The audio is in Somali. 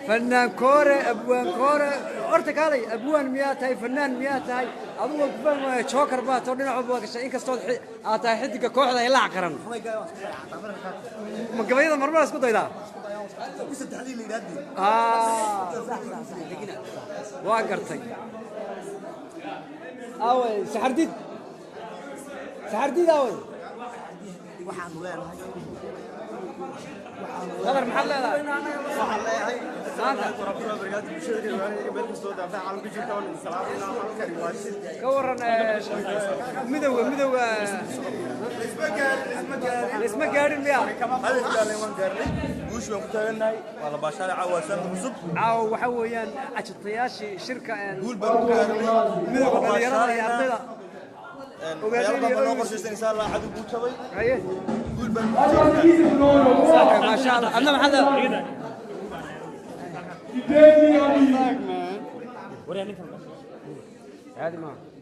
فنان كورة أبوان كورة أرتك علي أبوان مياتهاي فنان مياتهاي أبوان كفان شوكر بات تورينا عبوك الشيء إنك صوت أعطى حدك كوحدة إلا عقرن ما قبيضة مرمى اسكت إذا واقرتك أول سحرديد سحرديد أول خبر محل لا كورنا مدوه مدوه اسمه قارن بيا guush baan ku taagannahay waa la baashaale caawa sanad cusub caawa waxa weeyaan ajtayaashii shirka guul baan ku gaarnay midowga dhalinyarada iyo ardayda waxyaalo badan noo qorshaysan insha Allah cadu buu jabay haye guul baan ku taagannahay ma sha Allah adna maxaa عادي ما